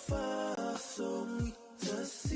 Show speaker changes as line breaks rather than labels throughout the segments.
Fa, so, mi, ta, si.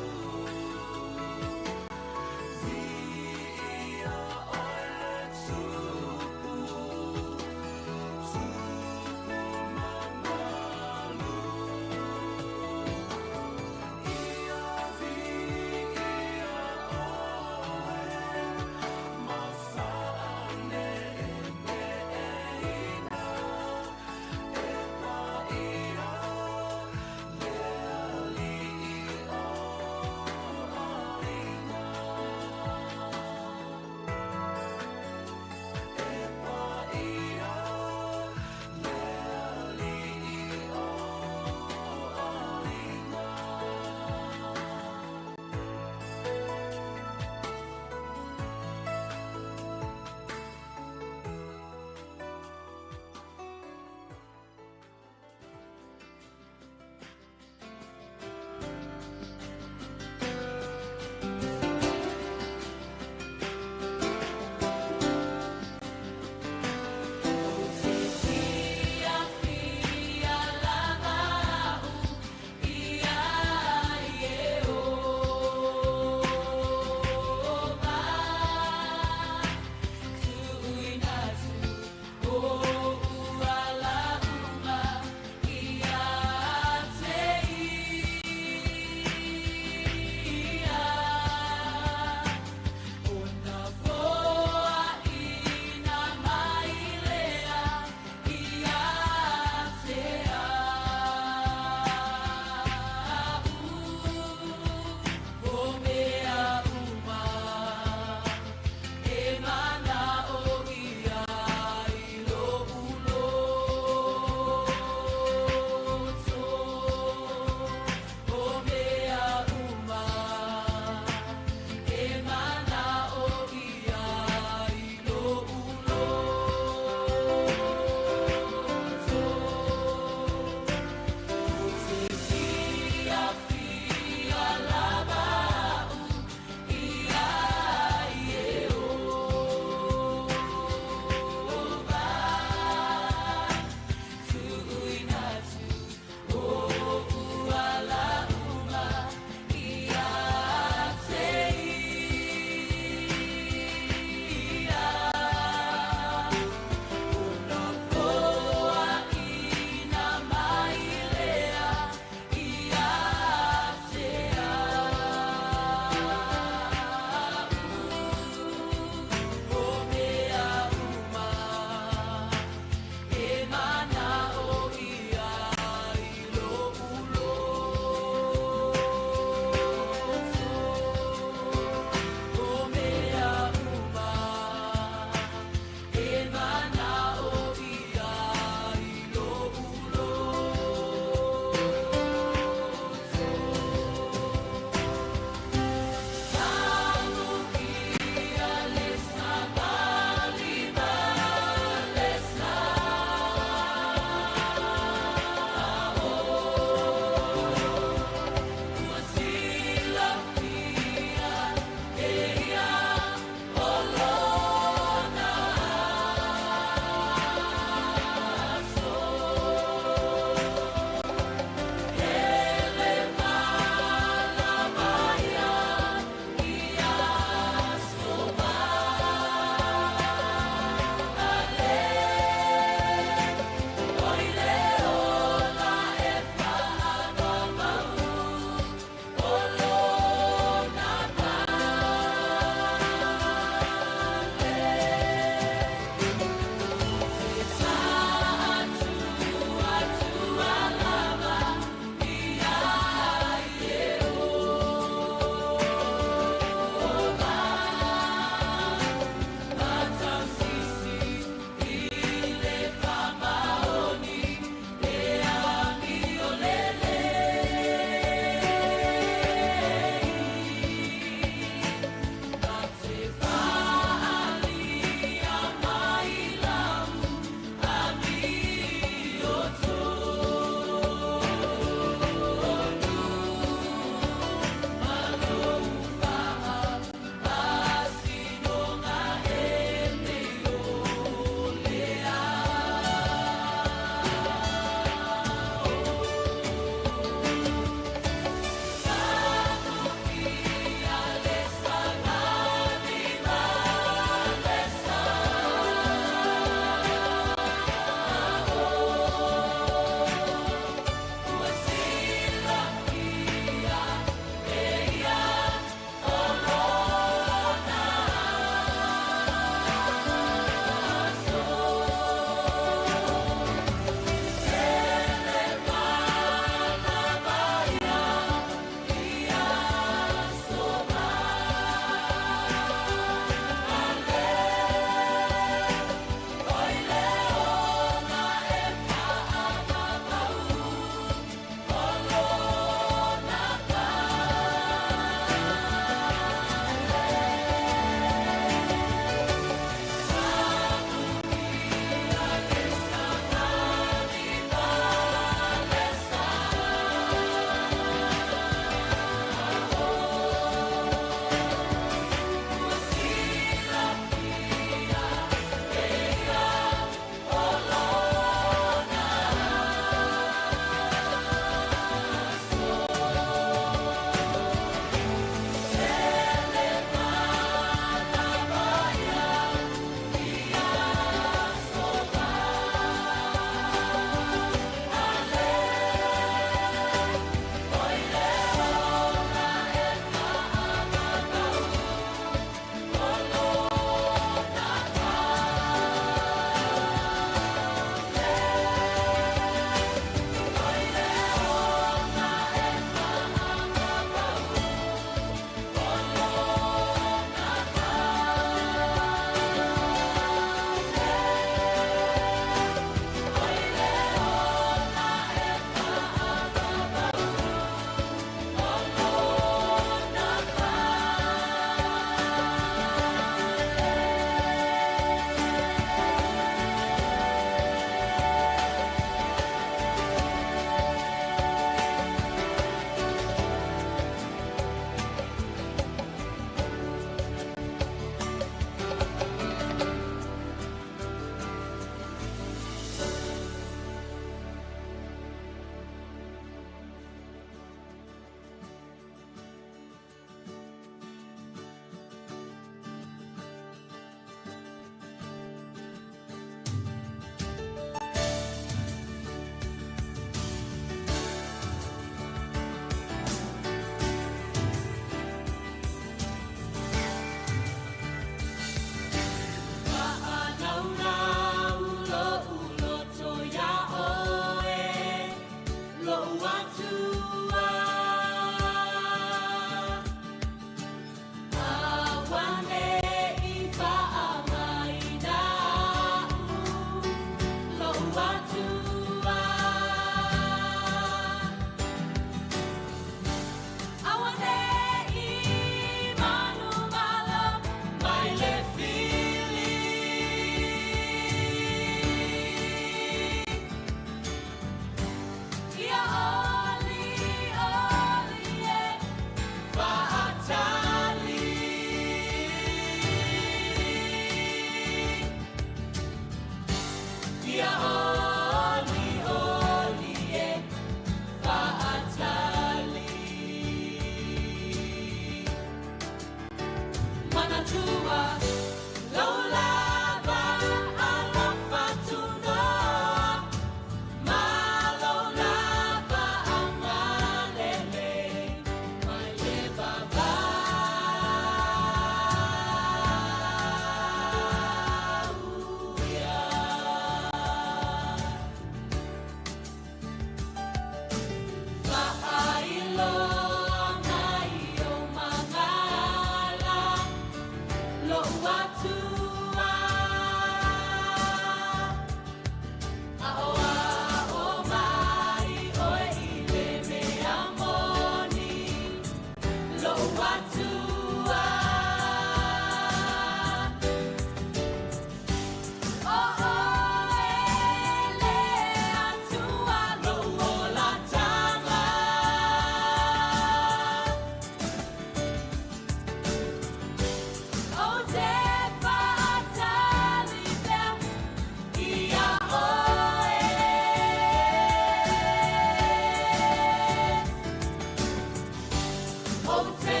Ou te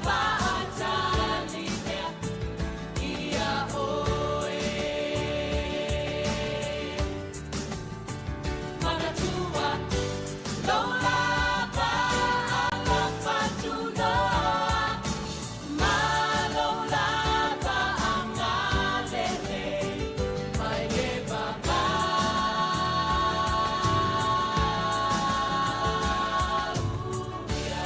faatali pea ia oe. Manatua lou lava alofa tunoa ma lou lava agalelei mai le vavau ia.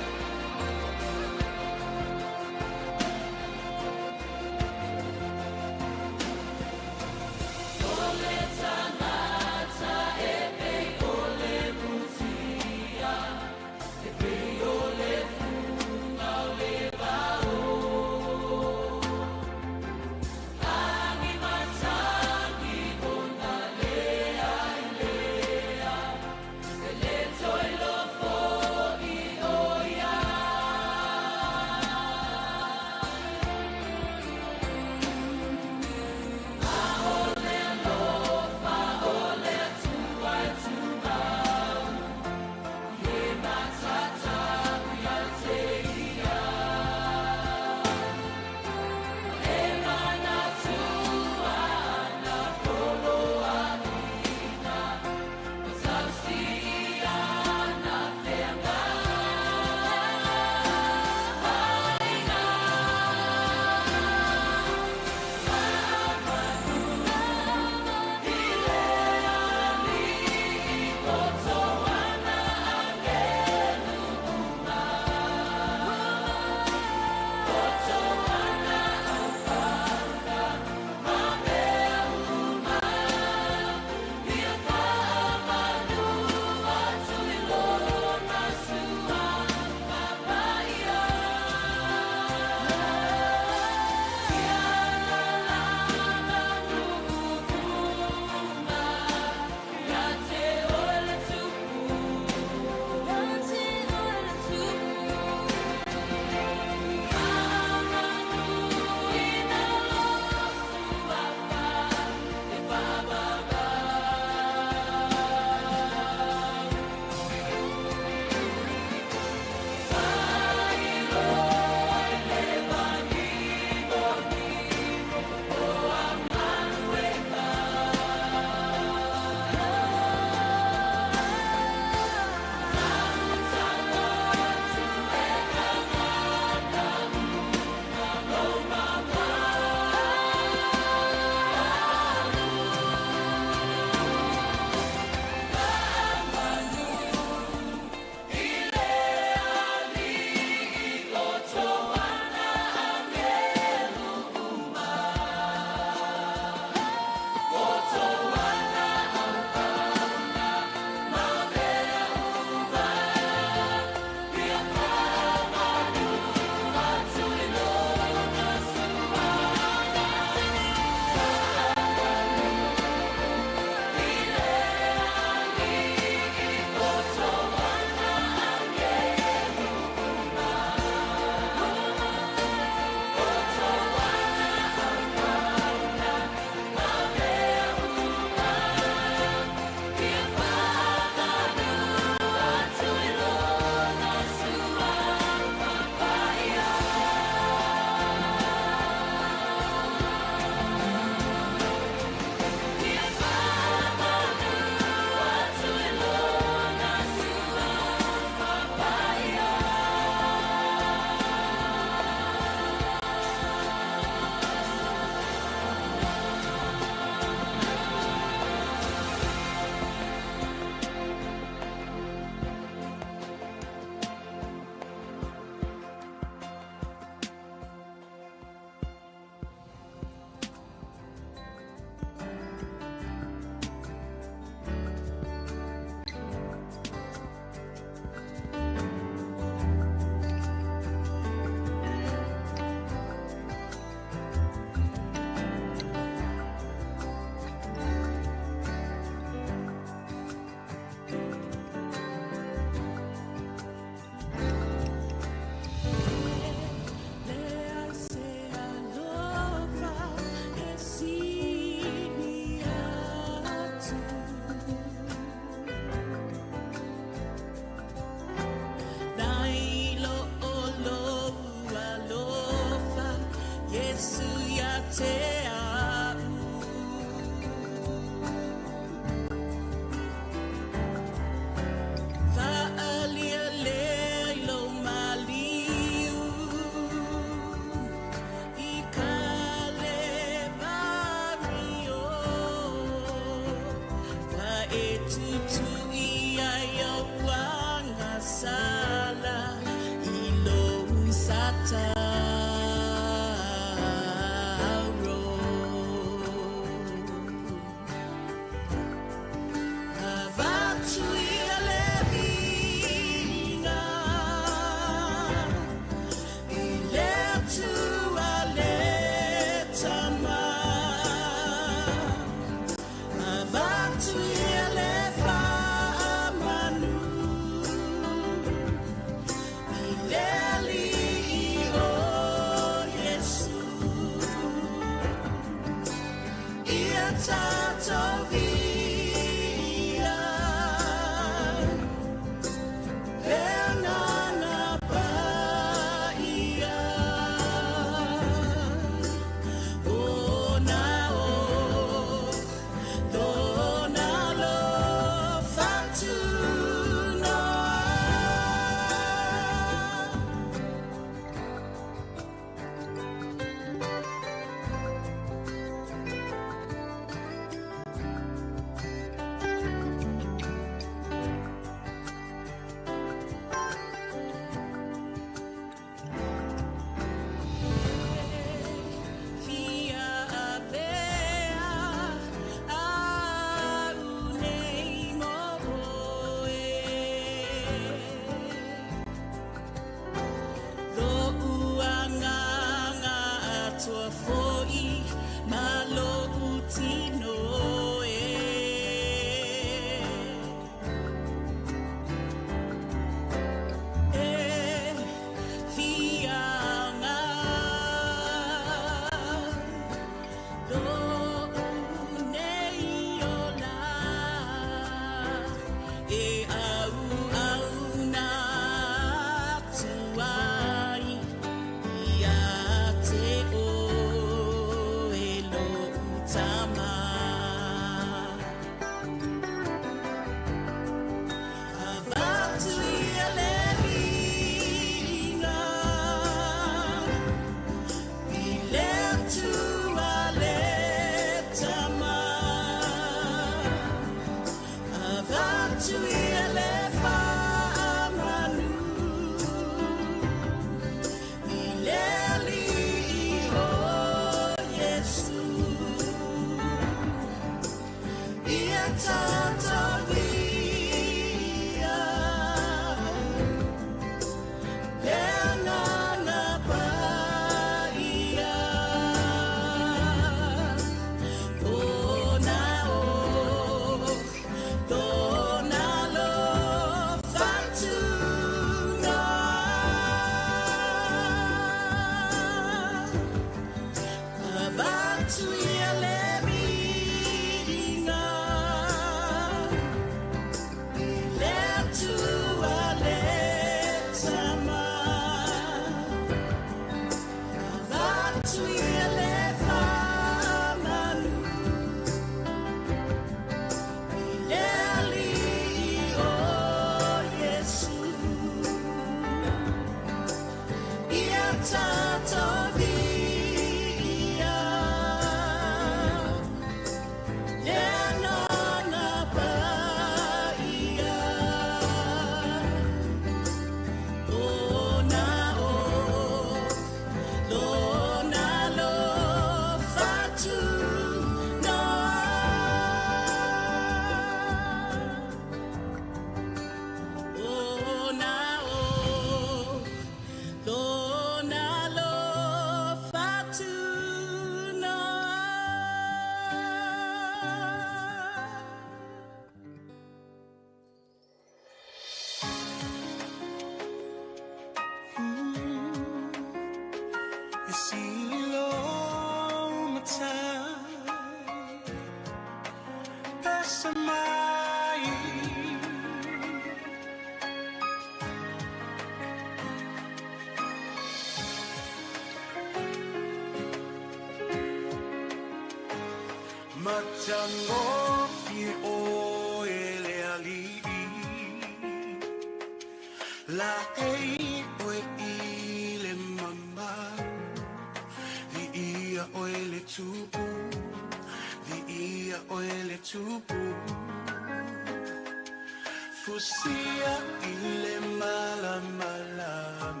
Fusia ile malamalama.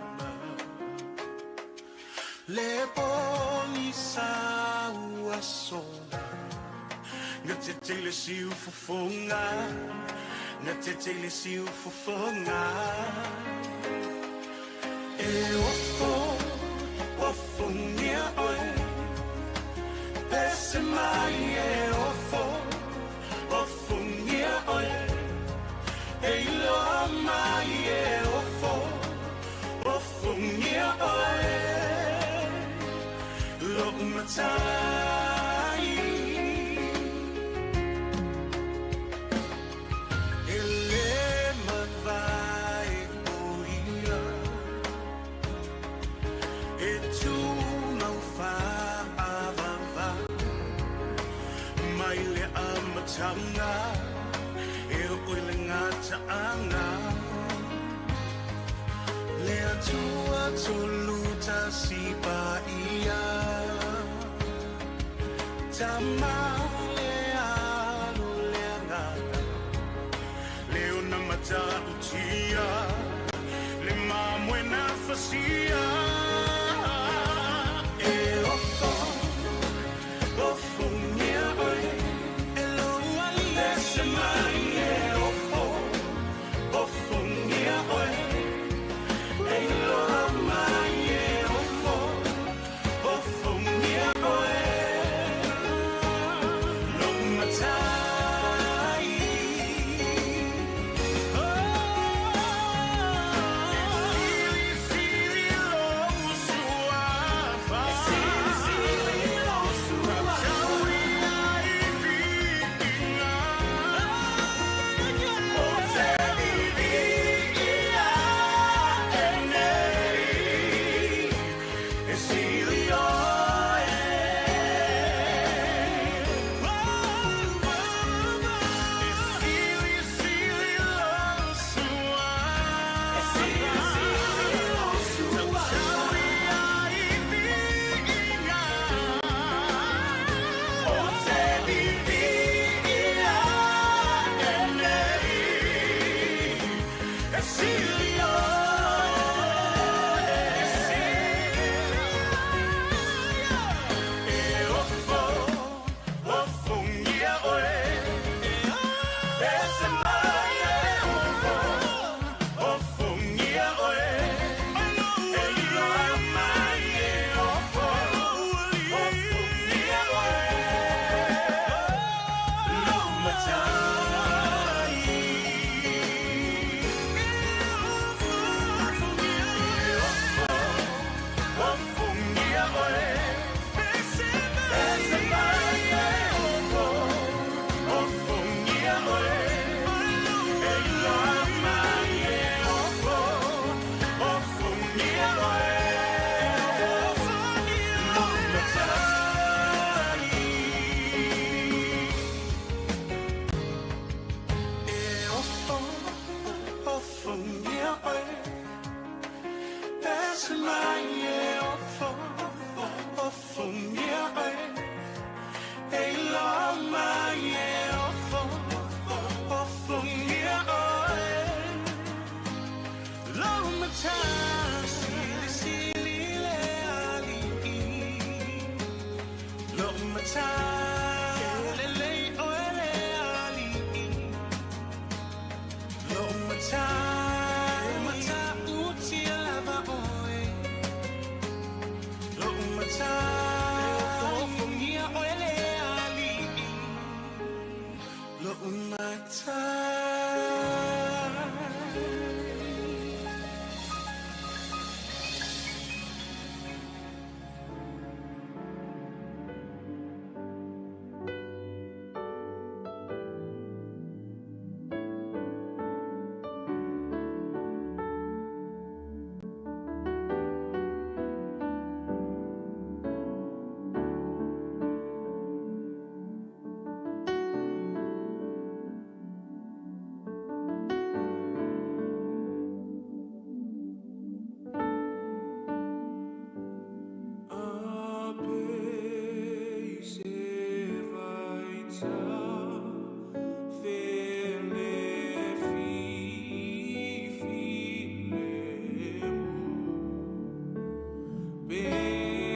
Le pogisa ua sola Na te tele si ufofonga Na te tele si ufofonga E ofo, ofongia oe Pese mai e ofo, ofongia oe E iloa mai e ofo, ofongia oe Lo'u matai E lē mavae o ia E tumau faavava Mai le amataga E oo i le gataaga Le Atua tolu tasi paia Tama le Alo le Agaga Le ona matautia Le mamoe na fasia E ofo, ofongia oe E lou alii Ese mai e ofo, ofongia oe E iloa mai e ofo, ofongia oe Lo'u matai E sili lou suafa E sili lou suafa Tau ai viiga O te viviia e nei E sili oe E sili, sili lou suafa E sili, sili lou suafa Tau ai viiga O te viviia e nei E sili oe E sili E ofo, ofongia oe Ese mai e ofo, ofongia oe E iloa mai e ofo, ofongia oe Lo'u matai E ofo, ofongia oe Ese mai e ofo, ofongia oe E iloa mai e ofo, ofongia oe Lo'u matai E ofo, ofongia oe Ese mai e ofo, ofongia oe E iloa mai e ofo, ofongia oe Lo'u matai Sili sili le alii Lo'u matai Lelei oe le alii Lo'u matai Matautia lava oe Lo'u matai Ofofongia oe le alii Lo'u matai
Be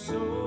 Le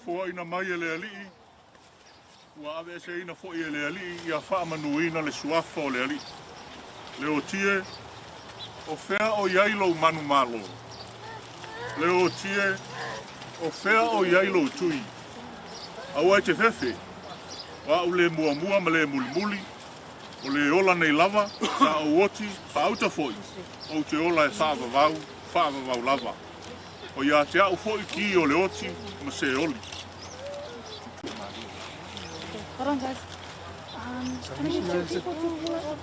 Foaina mai e le Alii, ua aveeseina foi e le Alii ia faamanuina le suafa o le Alii. Leotie, o fea o i ai lou manumalo? Leotie, o fea o i ai lou tui? Aua e te fefe, o a'u le muamua ma le mulimuli, o le ola nei lava, sa ou oti, faauta foi, ou te ola e faavavau, faavavau lava. O ia te a'u foi ki o le oti ma Seoli.
Hold on, guys. Can I get two people to pull it up?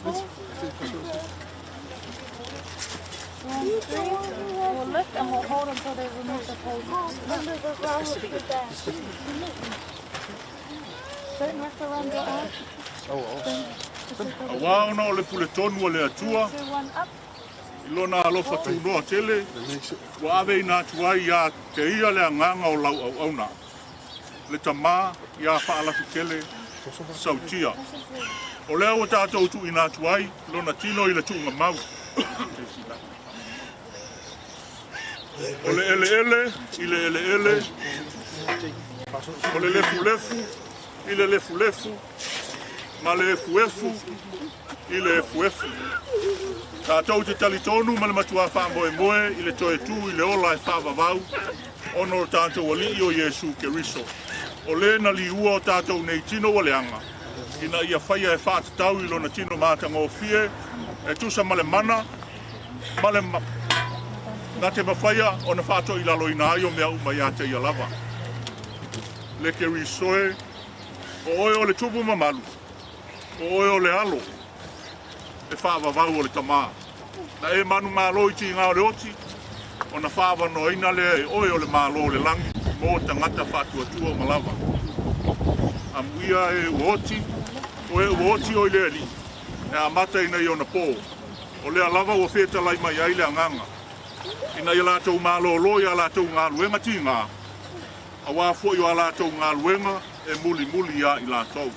One, three. We'll lift and we'll hold until they remove the poles. Don't wrap around your arm.
Auā ona o le puletonu a le Atua,
Two, one, up.
i lona alofa tunoa tele, ua aveina atu ai iā te ia le agaga o lau auauna. Le tamā iā Faalafitele Sautia. O lea ua tatou tuuina atu ai lona tino i le tuugamau. O le eleele i le eleele, o le lefulefu i le lefulefu, ma le efuefu i le efuefu. Tatou te talitonu ma le matua faamoemoe i le toe tū i le ola e faavavau, ona o tatou Alii o Iesu Keriso. O le na liua o tatou nei tino ua leaga, ina ia faia e faatatau i lona tino matagofie, e tusa ma le mana, ma le na te mafaia ona faatoilaloina ai o mea uma ia te ia lava. Le Keriso e, o oe o le tupu mamalu, o oe o le alo, e faavavau o le tamā. Na e manumalo i tiga o le oti, ona faavanoaina lea e oe o le malo o le lagi, mo tagata faatuatua uma lava. Amuia e ua oti, o e ua oti o i le Alii, e amata ina i ona pō. O lea lava ua fetalai mai ai le agaga. Ina ia latou malōlō i a latou galuega tigā, auā foi o a latou galuega e mulimuli iā i latou.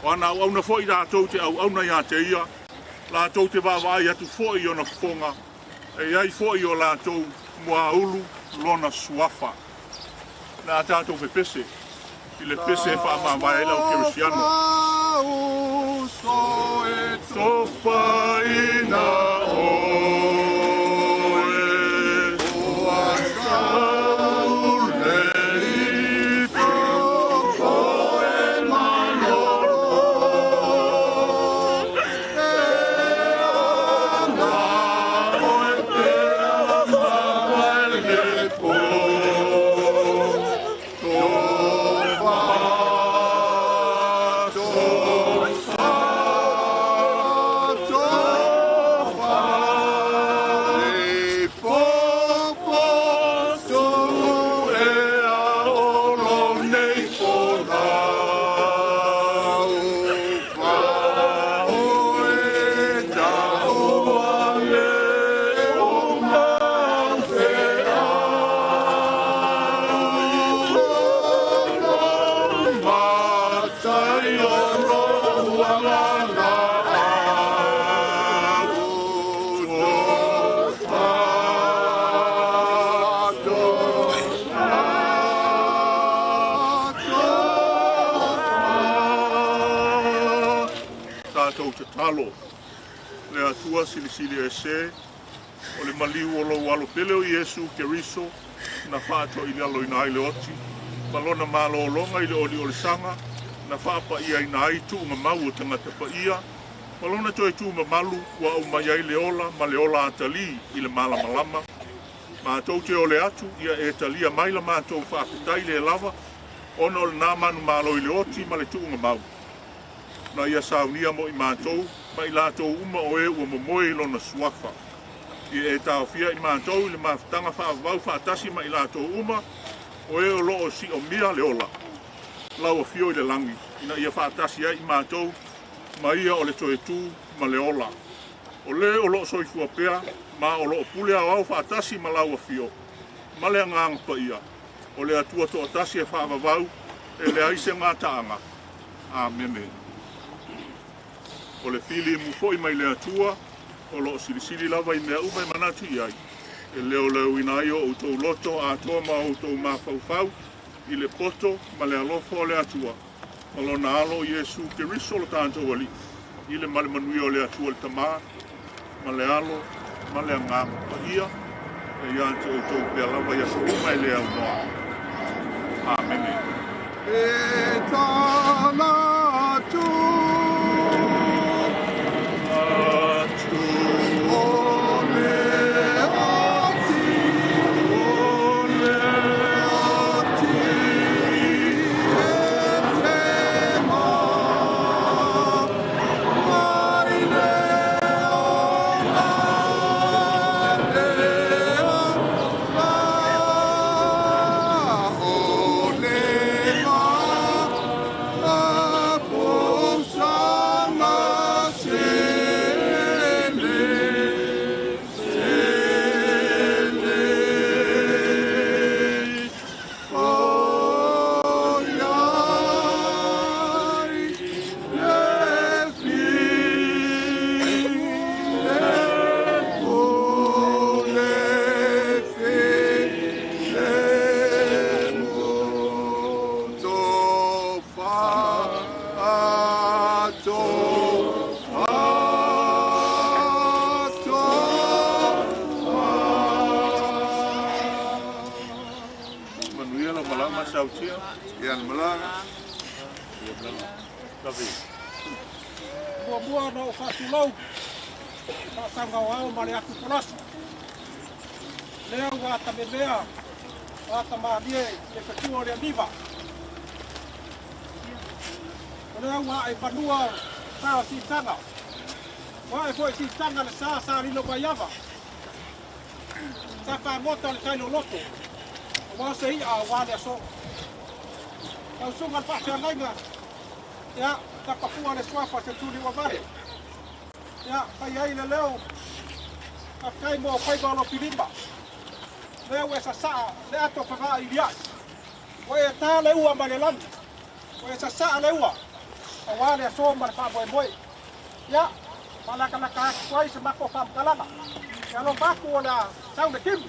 O ana auauna foi latou te auauna iā te ia, latou te vaavaai atu foi i ona fofoga, e i ai foi i o latou muaulu lona suafa. O le a tatou pepese i le pese e faamavae ai le au kerisiano. Tofaina oe, saulei oe malolo, oe pe le po, tofa, tofa, tofa, le popo tu e a olo nei folau, fa oe taua le o mau matai o lo ualala au. Tofa, tofa, tofa. Tatou tatalo. Le Atua silisili ese, o le maliu o lou alo pele o Iesu Keriso, na faatoilaloina ai le oti, ma lona malōlōga i le oliolisaga, na faapaiaina ai tuugamau o tagata paia, ma lona toe tū mamalu ua aumai ai le ola ma le ola atalī i le malamalama. Matou te ole atu ia e talia mai la matou faafetai le lava, ona o lenā manumalo i le oti ma le tuugamau. Na ia saunia mo i matou, ma i latou uma o e ua momoe i lona suafa. Ia e taofia i matou i le mafutaga faavavau faatasi ma i latou uma, o e o loo siomia le ola. Lau afio i le lagi, ina ia faatasi ai i matou, ma ia o le toe tū ma le ola. O le o loo soifua pea, ma o loo pule aoao faatasi ma lau afio, ma le agaga paia, o le Atua toatasi e faavavau, e leai se gataaga. Amene. O le filimu foi mai le Atua, o loo silisili lava i mea uma e manatu i ai. E leoleoina ai o outou loto atoa ma outou mafaufau, I le poto ma le alofa o le Atua, ma lona Alo Iesu Keriso lo tatou Alii, i le ma le manuia o le Atua le Tama, ma le Alo, ma le Agaga Paia, e ia te outou pea lava i aso uma e le aunoa. Amene.
E tala atu,
Atu,
o le ati,
o le
ati e te mai le ona lea la, o le mapusaga sele, sele. O iai le file, o le file mutofa ato, ato,
Manuia lau malaga ma Sautia.
Ia le malaga.
Lavi.
Muamua ona ou faatulou faasaugaoao ma le atu folasi lea ua atamemea o atamalie le fetua o le aniva o lea ua ae fanua sa o siitaga ua ae foi siitaga le sa sa lilo mai ava sa fagota o le tailoloto auā o se i'a auā le aso tausuga le faafeagaiga ia tapafua le suafa se tuli ua vale ia fai ai le leo faafetai mo faiva o lo pilima lea ua e sasaa le ato faga'a ilia'i ua e tā le ua mai le lagi ua e sasaa le ua auā le aso ma le faamoemoe ia faalakalaka atu ai se mako faamatalaga e alofa atu o le a sau le timu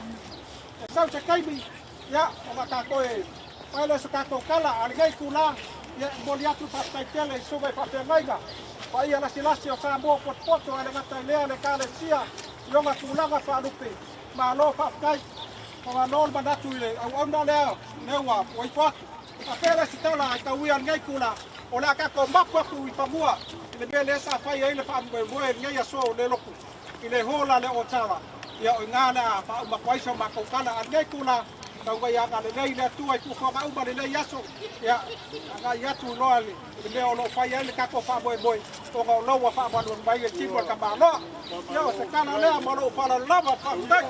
e sau se taimi ia ona tatou e fai lea o se tatou tala a lenei itulā ia e momoli atu le faafetai tele i susuga i faafeagaiga paia lasilasi o Samoa potopoto ae le gata i lea le Ekalesia i ona tulaga faalupe malo faafetai faamalo le manatu i le auauna lea lea ua ua ifo atu faapea le isi tala e tauia i lenei itulā o le a tatou mapu atu i fanua i le mea lea sa fai ai le faamoemoe i lenei aso le lotu i le hola lea o Tara ia o i ina le a faauma atu ai so matou tala a lenei itulā tau mai agalelei le Atua i fuafuaga uma lenei aso ia agai atu loa i le mea o lo o fai ai le tatou faamoemoe ona o lou ua faamanuia mai le tino o le tamaloa ia o se tala lea ma lou faaaloalo lava faafetai.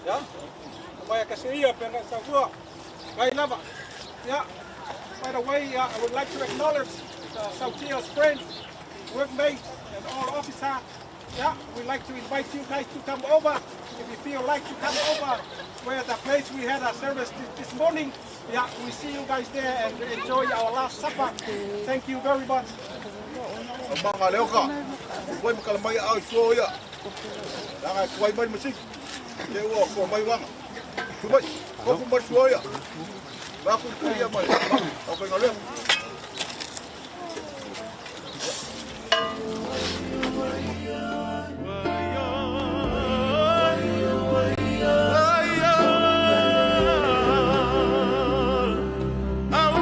Ia, mai a kasi ia pe ngai sausua. Ngai lava. Yeah. By the way, I would like to acknowledge Sautia's friends, workmates, and all officers. Yeah, we'd like to invite you guys to come over. If you feel like to come over where the place we had our service this morning, yeah, we see you guys there and enjoy our last supper. Thank you very much.
Manga le oka. Uai makala mai au i sua ia. Langa e tuai mai le masiki. Te ua kua mai wanga. Tu mai. Koku mai sua ia. Vaku i ia mai. Au kai ngalea.
Oh,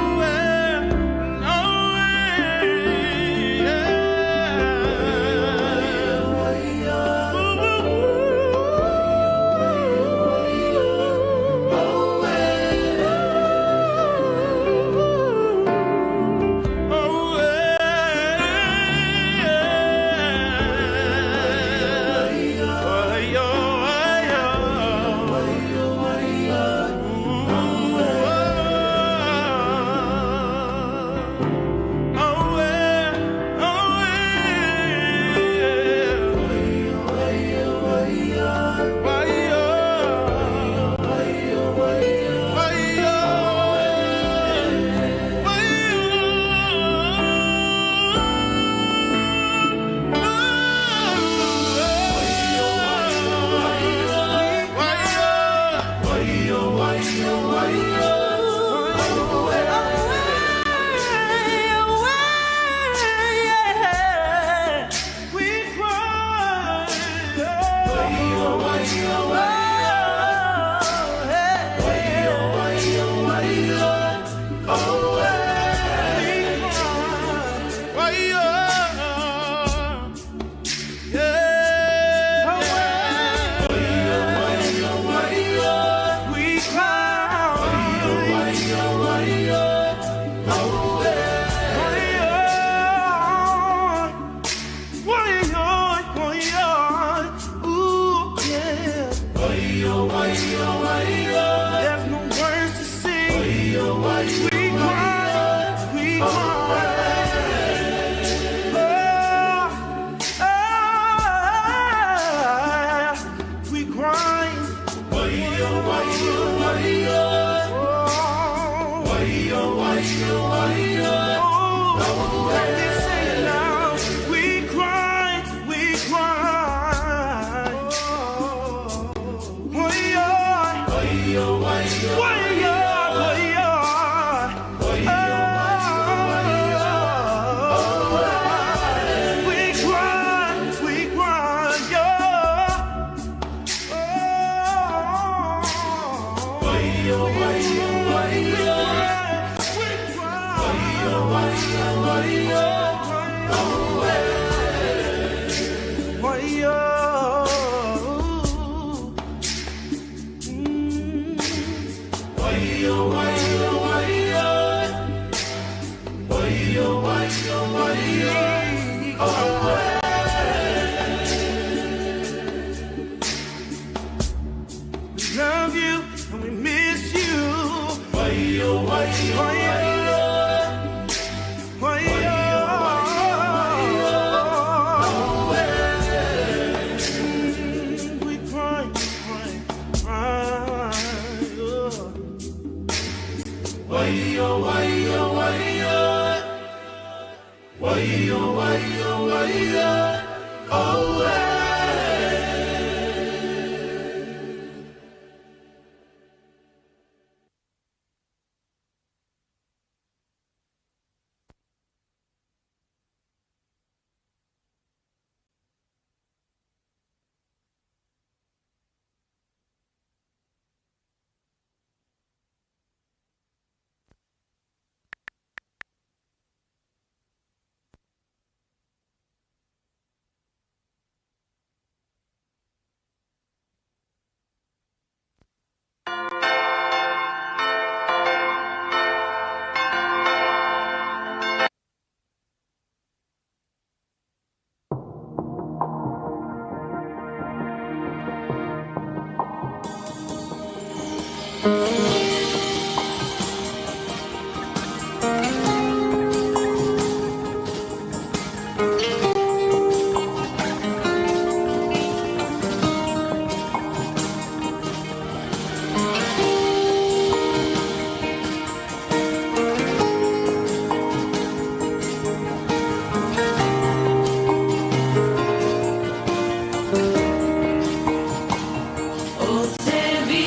O te vi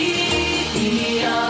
ia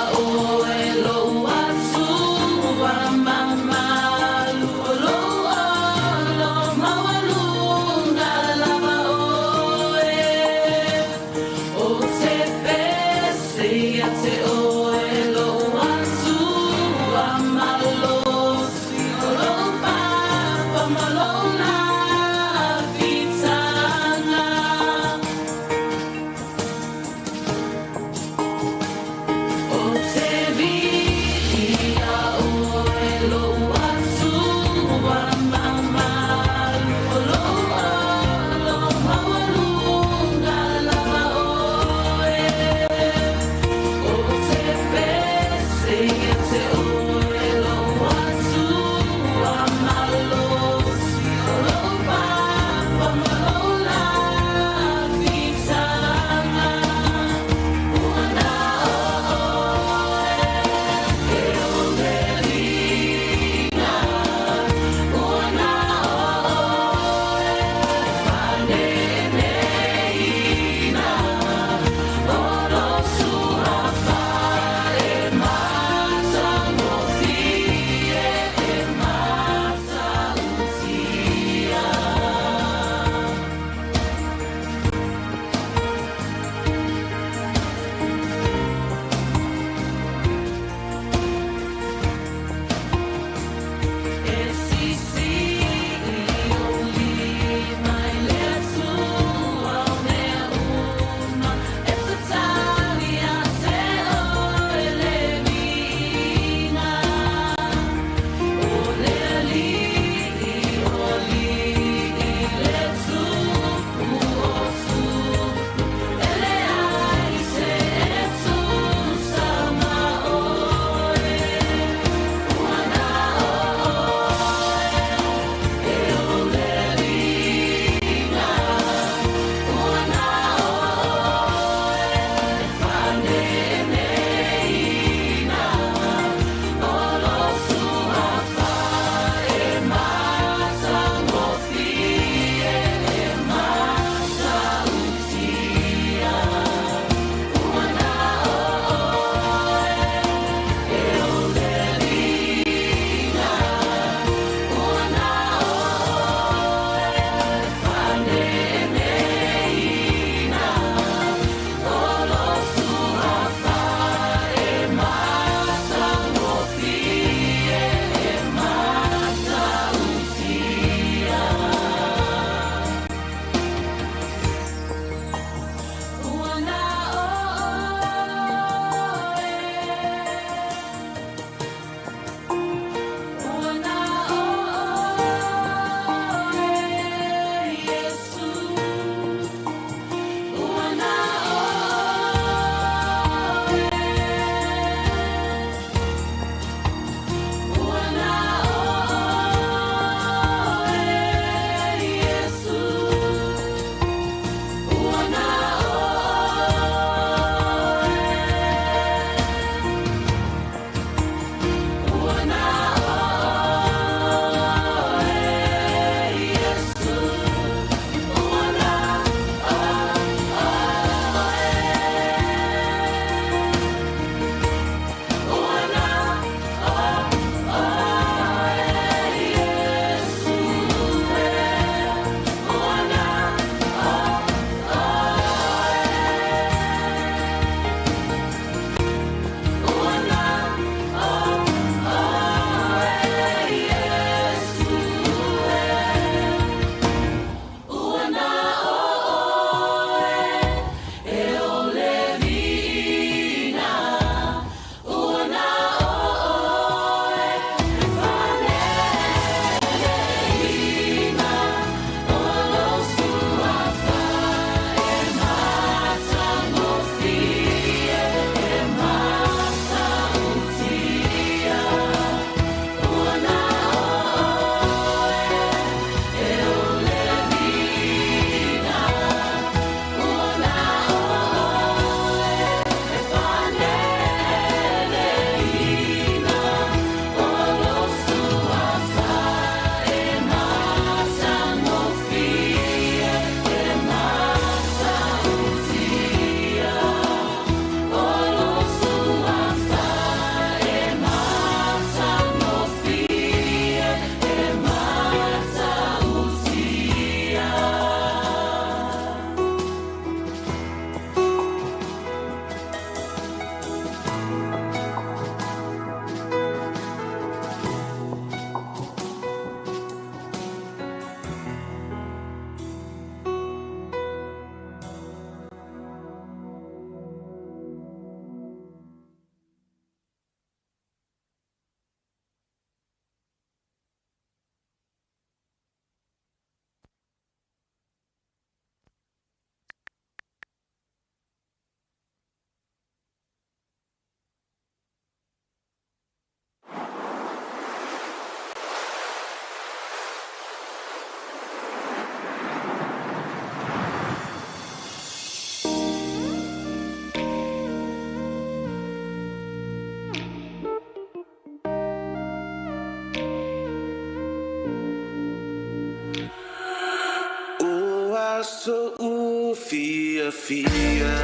Fia fia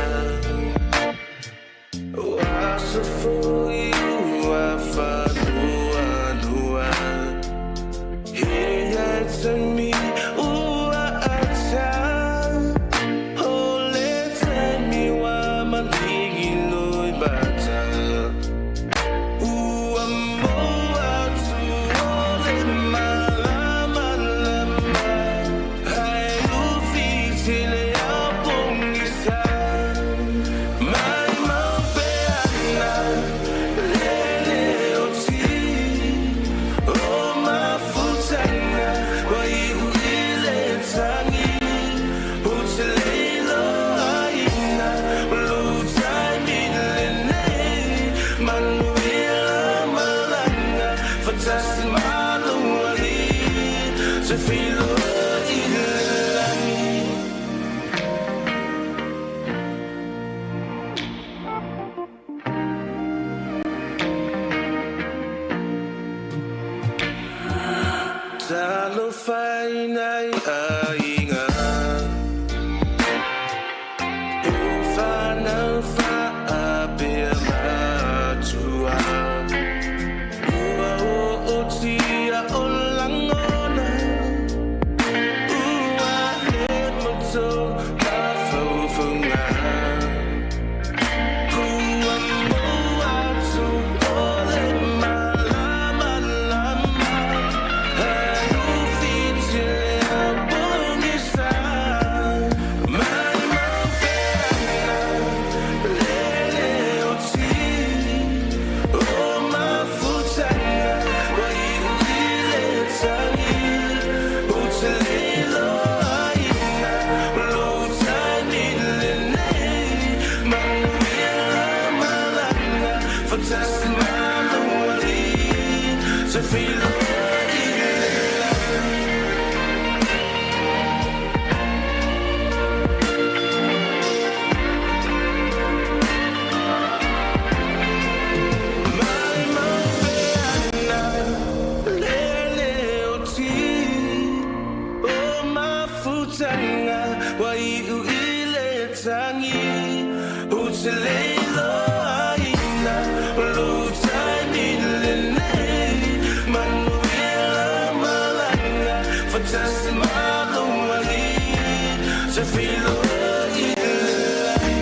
O aso foi ua whanua nua He ata mi ua ata O le taimi wa malingi lui mata Ua moa atu o le malama lama Hai ufi le au pongisa Mai mau peana lele o ti O mafutanga wa ihu ile tangi O te leilo aina Lu taimi lenei Manuia malanga Fatasi maluali Te filoa i le lagi. Talo whainai ainga O whanau whaapea matua Ua o o tia o langona Ua e moto ka whauwhaunga Ua moa atu o le malama lama Hai ufi le au pongisa Mai mau peana lele o ti O mafutanga wa ihu ile tangi O te leilo aina Lo taimi lenei Manuia malanga Fatasi maluali Te filoa i le lagi. Mai mau peana lele o ti O mafutanga wa iu ile tangi O te leilo aina Lo taimi lenei Manuia malanga Fatasi maluali Te filoa i le lagi.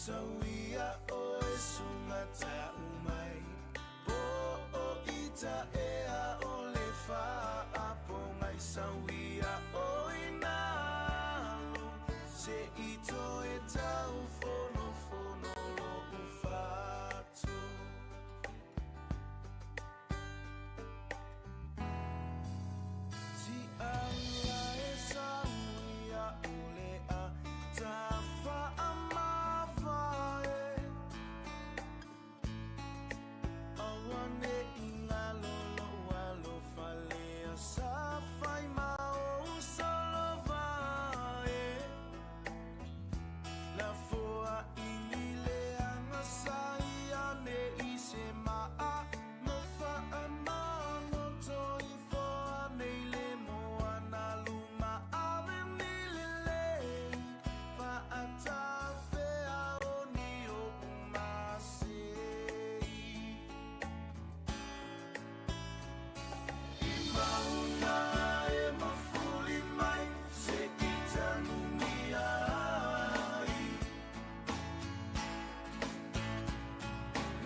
Sauia oe sunga tau mai Po o ita ea o le faapongai Sauia oe nalo Se i toe tau fono fono lo'u fatu. Ti aula e sauia o le a tafa amavae Awane ingalo lo alo falea sa fai mao solovae La foa inile anga sai ane i se maa mo faamano toi foa nei le moana luma ave ni lelei Faatafea o ni o umasei I mauna e mafuli mai se i tanumia ai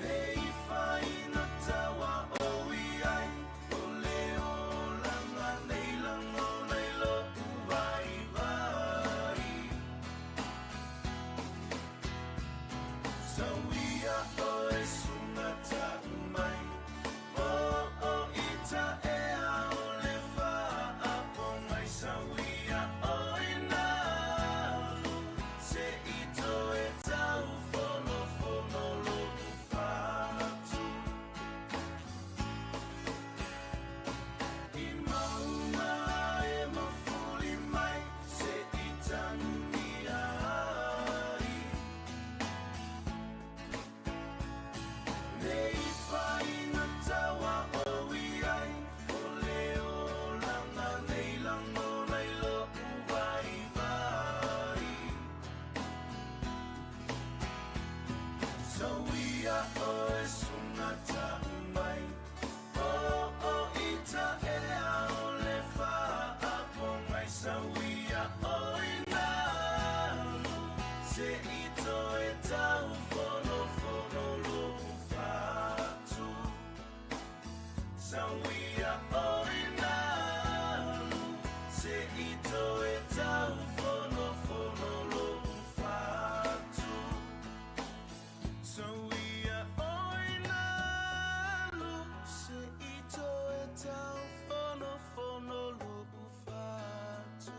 Le i whaina tawa o i ai O le olanga nei lango nei lo uwai vai Sauia oe sunga tau mai Po o ita ea o le faapongai Sauia oe nalo Se i toe tau fono fono lo'u fatu. I mauna e mafuli mai se i tanumia ai Le i whaina tawa o i ai O le olanga nei lango nei lo'u vai vai Sauia oe sunga tau mai Po o ita ea o le faapongai Sauia oe nalo Se i toe tau fono fono lo'u fatu. Sauia oe nalo Se i toe tau fono fono lo'u fatu. Sauia oe nalo Se i toe tau fono fono lo'u fatu.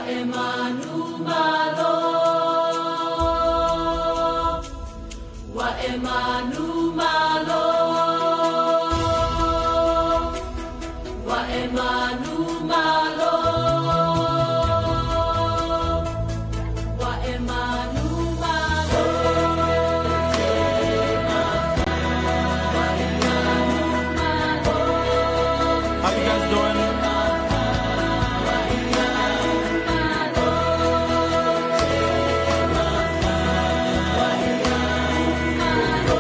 e manu malo. Wa e manu malo. Wa e manu malo. Wa e manu malo.
How you guys doing?
Wa e manu malo. Wa e manu malo.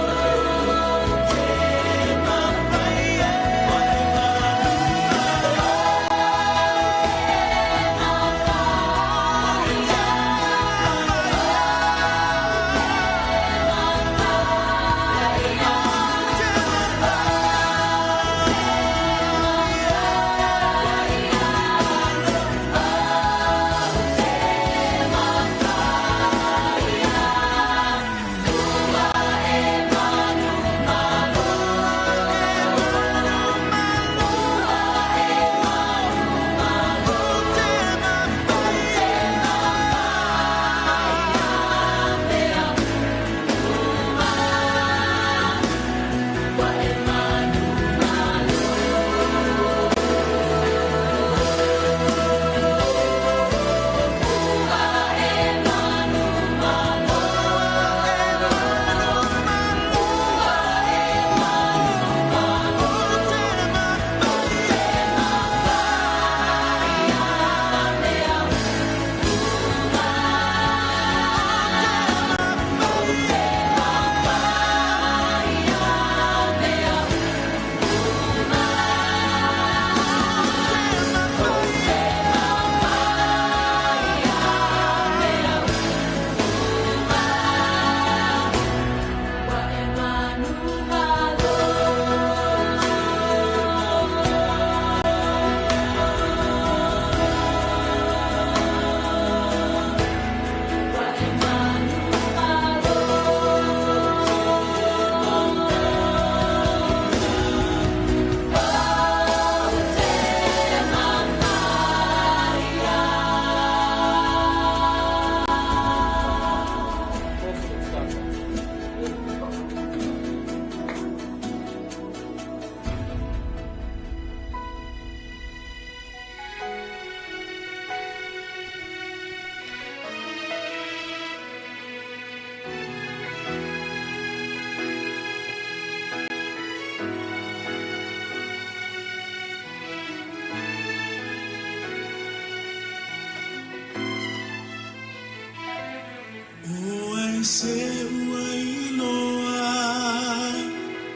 Oe se ua iloa,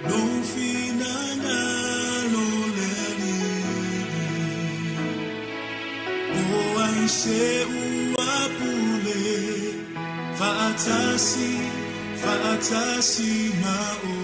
no finangalo le alii. Oe se ua pule, faatasi, faatasi ma oe.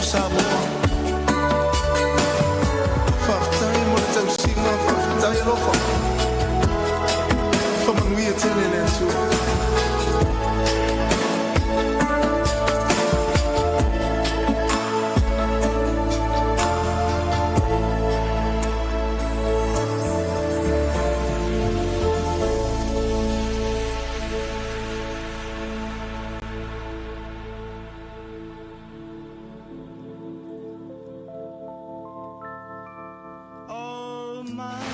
Samoa. Faafetai mo le tausiga, faafetai alofa. Faamanuia tele le Atua.
All my